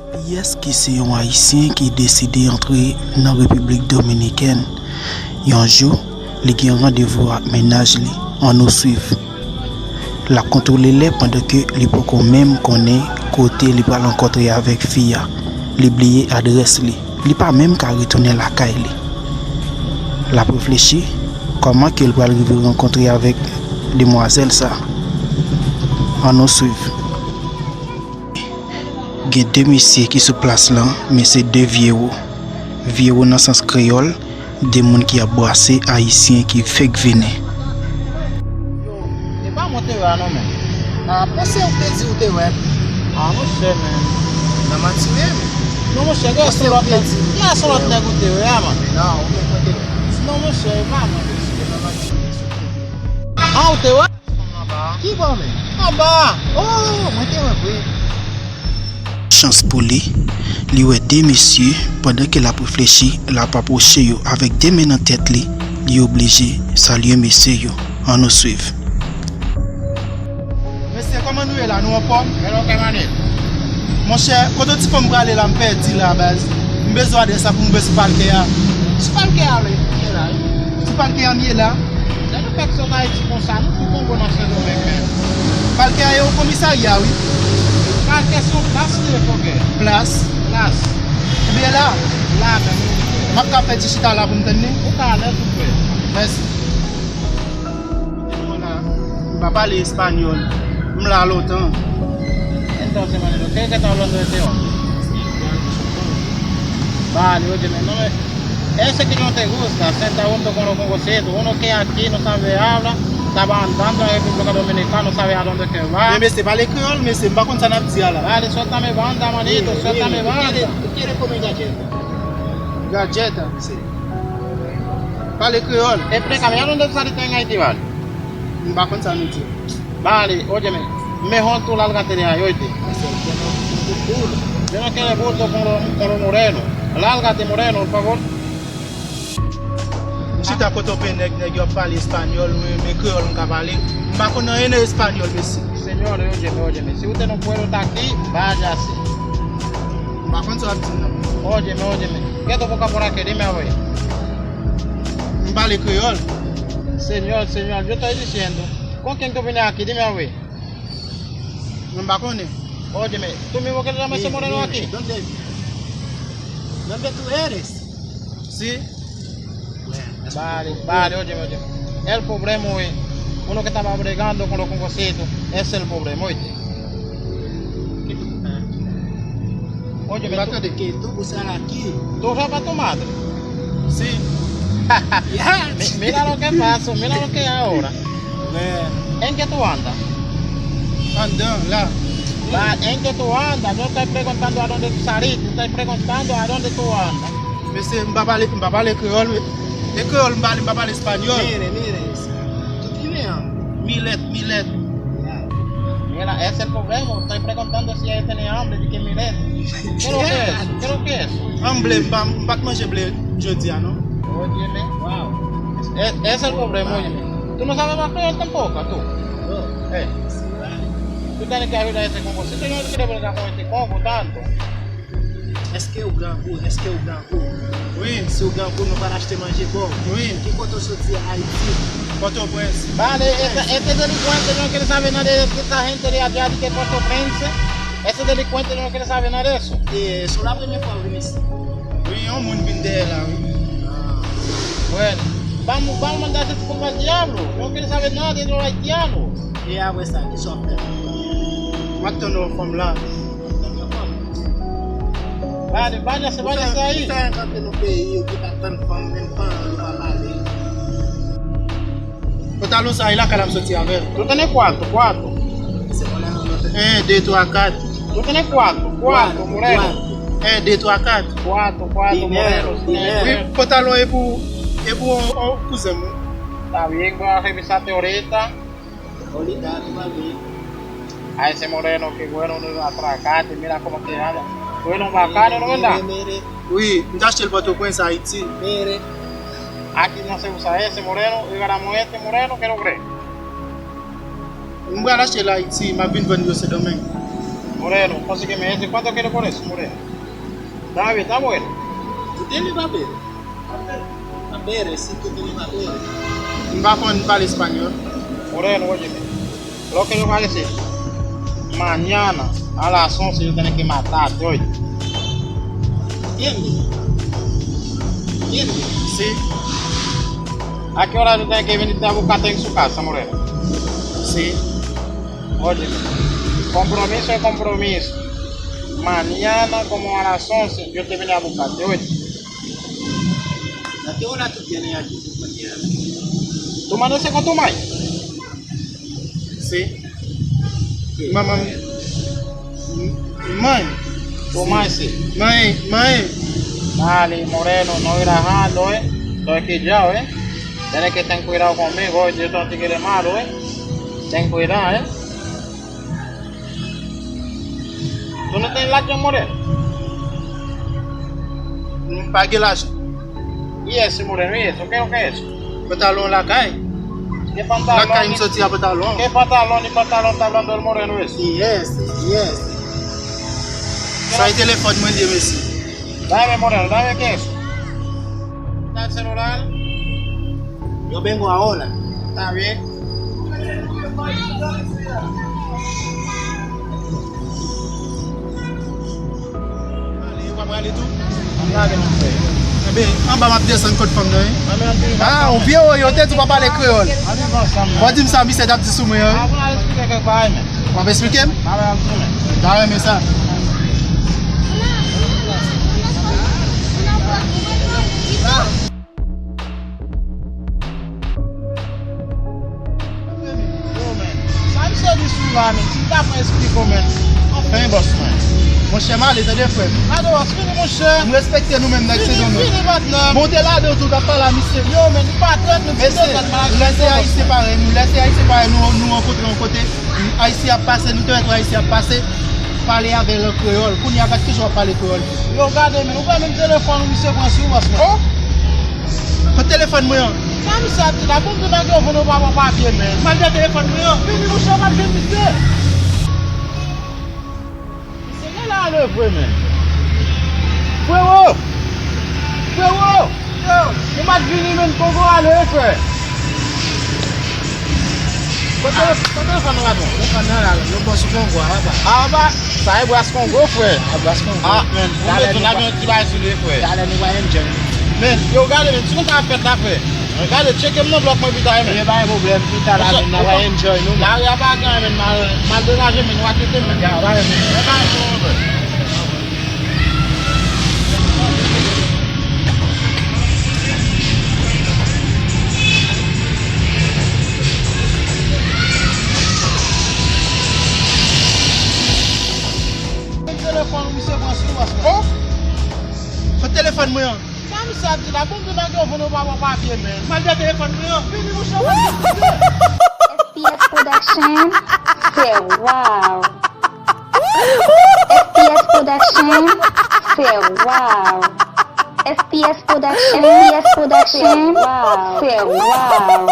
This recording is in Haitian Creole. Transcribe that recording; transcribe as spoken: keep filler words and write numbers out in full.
Piyès ki se yon Ayisyen ki deside antre nan Repiblik Dominikèn. Yon jou, li gen randevou ak mennaj li. Ann nou swiv. L ap kontwole lè pandan ke li poko menm konnen kote li pral rankontre avèk fi a. Li bliye adrès li. Li pa menm ka retounen lakay li. L ap reflechi kòman ke l pral rive rankontre avèk demwazèl sa. Ann nou swiv. Gen de mesye ki sou plas lan, men se de vye wo. Vye wo nan sans kreyòl, de moun ki ap brase Ayisyen ki fèk vini. E pa mwen te wè a non, men. A, panse ou te di ou te wè m. A, monchè, men. Nan manti wi, men. Non, monchè, gade se yon lòt nèg. Gade se yon lòt nèg ou te wè a, man. Non, ou menm mwen te wè. Non, monchè, e pa mwen, mesye, nan manti wi. A, ou te wè? Anba. Ki bò, men? Anba. Oh, mwen te wè vre. Chans pou li, li wè de mesye, pandan ke l ap reflechi, l ap apwoche yo avèk de men nan tèt li, li oblije salye mesye yo. Ann nou swiv. Mesye, kòman nou ye la? Nou anfòm? Hello, Kemanet. Monchè, kote ti fanm prale la, m pèdi la, baz. M bezwen adrès la pou m rive sou palkè a. Sou palkè a, wi. M ye la, wi. Sou palkè a, m ye la. Lè nou fèk sot Ayiti konsa, nou pou Kongo nan Sendomeng menm. Palkè a e yon komisarya, wi. Palkè se yon plas li ye, fòkè. Plas? Plas. Ebyen la? La menm, wi. M ap ka fè ti chita la pou m tann li? Ou ka alèz ou vle. Mèsi. Kote nou la? M pa pale espanyòl. M la lontan. Entonces, manito, ¿qué es que está hablando este hombre? Vale, óyeme, no me... Ese que no te gusta, senta junto con los congositos, uno que aquí no sabe hablar, estaba andando en República Dominicana, no sabe a dónde que va. Men mesye, pale kreyòl, mesye, m pa konn sa n ap di a la. Vale, suéltame banda, manito, suéltame banda. Tú quieres comer galleta? Galleta, mesye. Pale kreyòl. Explícame, ¿a dónde tú saliste en Haití, vale? M pa konn sa nou di. Vale, óyeme, mejor tú lárgate de ahí, oíste. Yo no quiero bulto con los, con los morenos. Lárgate, moreno, por favor. M chita kote w pe nèg, nèg yo ap pale espanyòl, mwen, men kreyòl m ka pale. M pa konn anyen nan espanyòl, mesye. Señores, óyeme, óyeme, si usted no puede estar aquí, váyase. M pa konn sa w ap di m nan. Óyeme, óyeme, ¿qué tú buscas por aquí? Dime a ver. M pale kreyòl. Señor, señor, yo estoy diciendo, ¿con quién tú vienes aquí? Dime a ver. Mwen pa konnen. Óyeme, tú mismo que te llamas ese moreno aquí. ¿Dónde, dónde tú eres? Sí. Vale, vale, óyeme, óyeme. El problema es uno que estaba bregando con los congositos. Ese es el problema, oíste. ¿Qué tú buscas aquí? Óyeme, tú, ¿qué tú buscas aquí? ¿Tú roba tu madre? Sí. Mi-, mira lo que pasó, mira lo que ahora. Bueno. ¿En qué tú andas? Andan, la. Va, ¿en qué tú andas? No estoy preguntando a dónde tú saliste, estoy preguntando a dónde tú andas. Mesye, m pa pale, m pa pale kreyòl, men. E kreyòl m pale, m pa pale espanyòl. Mire, mire, tú tienes hambre. Milet, milet. Mira, ese es el problema. Estoy preguntando si ella tiene hambre, di que milet. ¿Qué es lo que es? ¿Qué es lo que es? Hambre, m pa, m pa t manje ble jodi a, non. Óyeme. Wow. E, ese es el problema, óyeme. ¿Tú no sabes más creer tampoco, tú? No. Eh. Tú tienes que ayudar a ese congo. Si tú no quieres bregar con este congo tanto. Èske ou grangou? Èske ou grangou? Wi. Si ou grangou, nou pral achte manje ba w. Wi. Ki kote w soti Ayiti? Pòtoprens. Vale, este, este delincuente no quiere saber nada de esta gente de allá, de que Puerto Prince. Ese delincuente no quiere saber nada de eso. E, se la premye fwa w vin isit? Wi, yon moun vin dèyè la, wi. Ah. Bueno, vamos, vamos a mandar ese tipo al diablo. No quiere saber nada de los haitianos. E apre sa, kisa w ap fè? M ap tann yon fanm la. Vale, váyase, váyase ahí. Ou fè, ou fè rantre nan peyi, ou ki pa tann fanm, menm fanm, ou pa pale. Pantalon sa, e lakay la m soti avè l. Tú tienes cuarto, cuarto. Se mwen la nan nòt. Un, deux, trois, quatre. Tú tienes cuarto, cuarto, moreno. Un, deux, trois, quatre. Cuarto, cuarto, dinero, moreno, dinero. Wi, pantalon e pou, e pou on, on kouzen mwen. Está bien, voy a revisarte ahorita. Olvidado, mami. A ese moreno, qué bueno, no atracate, mira cómo te habla. Tú eres un bacano, ¿no verdad? Mire, mire. Wi, m t achte l Pòtoprens, Ayiti. Mire. Aquí no se usa ese moreno, y ganamos este moreno, ¿qué lo crees? M pral achte l Ayiti, m ap vin vann yo Sendomeng. Moreno, consigue me dice cuánto quiere por eso, Moreno? Está bien, está bueno. ¿Tú tienes papel? Papel, sí, tú tienes papel. M pa konn pale espanyòl. Moreno, óyeme. Lo que yo va a decir. Mañana a las once yo tienen que matarte, oye. ¿Entiendes? ¿Entiendes? Sí. ¿A qué hora tú tienes que venir a buscarte en su casa, Moreno? Sí. Óyeme, compromiso es compromiso. Mañana como a las once yo te vine a buscarte, oye. ¿A qué hora tú tienes aquí mañana? ¿Tú me dices con tu madre? Sí. Mamá. Mãe. Tu madre, sí. Mãe, mãe. Dale, Moreno, no relajando, eh. Estoy aquí ya, eh. Tienes que ten cuidado conmigo, eh. Yo tengo que malo, eh. Ten cuidado, eh. Tú no tienes lajan, Moreno? M pa gen lajan. Y eso, Moreno, y eso, ¿qué es lo que es eso? Pantalon lakay. ¿Qué pantalón? Lakay m soti a pantalon. ¿Qué pantalón y pantalón está hablando el Moreno ese? Y ese, y ese. Sa e telefòn mwen li ye, mesye. Dame, Moreno, dame, ¿qué es eso? ¿Está el celular? Yo vengo ahora. Está bien. Ale, w ap rale tou? Ann lage nou fè. Enben, anba m ap desann kot fanm nan, wi. Ann, ann viv ansanm. Ah, ou vye, yo te di w pa pale kreyòl. Ann viv ansanm, w a di m sa misye t ap di sou mwen an, wi. Ann al eksplike kèk bagay, men. W ap eksplike m? Bagay ap di, men. M ta renmen sa. Yo, men, sa misye di sou la, men, si m ta pran esplike w, men, anfen, bòs mwen. Monchè, m ale, tande, frè m. Gade, bòs, vini, monchè. M respekte nou menm, nèg se don nou. Vini, vini, patnè. Bon, te ladan tou, k ap pale a misye. Yo, men, nou pa trèt, nou ti tèt, pa la. Mesye, lè se ayisyen parèy nou, lè se ayisyen parèy nou, nou rankontre yon kote, ayisyen ap pase, nou te wè tou ayisyen ap pase, pale avè l an kreyòl. Kounye a, gad kijan w ap pale kreyòl. Yo, gade, men, ou wè menm telefòn ou misye pran sou ou, bòs mwen. Oh! Kot telefòn mwen an? Sa misye ap di la, bon, m te nèg yo vin, ou pa pran papye, men. M al dèyè telefòn mwen an. Vini, monchè, m ap jwenn misye. Misye genlè ale vre, men. Frewo! Frewo! Yo! Ou pa t vini, men, poko ale, frè. Kote, kote telefòn nan, patwon? Telefòn nan la, yo bò sou Kongo a, papa. A, papa, sa e bras Kongo, frè. A, bras Kongo. A, men, ou bezwen n ap yon ti bagay sou li, frè. Talè nou va enjoy. Men, yo, gade, men, si nou ka fèt la, frè. Gade, tcheke m nan blòk mwen pita, men. Yo, pa gen pwoblèm, pita la, men, n ap enjoy nou, men. Lari a pa gran, men, mal, mal degaje, men, nou va kite, men. Ya, pa gen pwoblèm. Yo, pa gen pwoblèm, frè. Telefòn misye pran sou ou, bòs mwen. Oh! Kot telefòn mwen an? Sa misye ap di la, bon, m te nèg yo vin, ou pa pran papye, men. M al dèyè telefòn mwen an. Vini, monchè, w ap di misye. F P S Production, fè wow. F P S Production, fè wow. F P S Production, F P S Production, fè wow.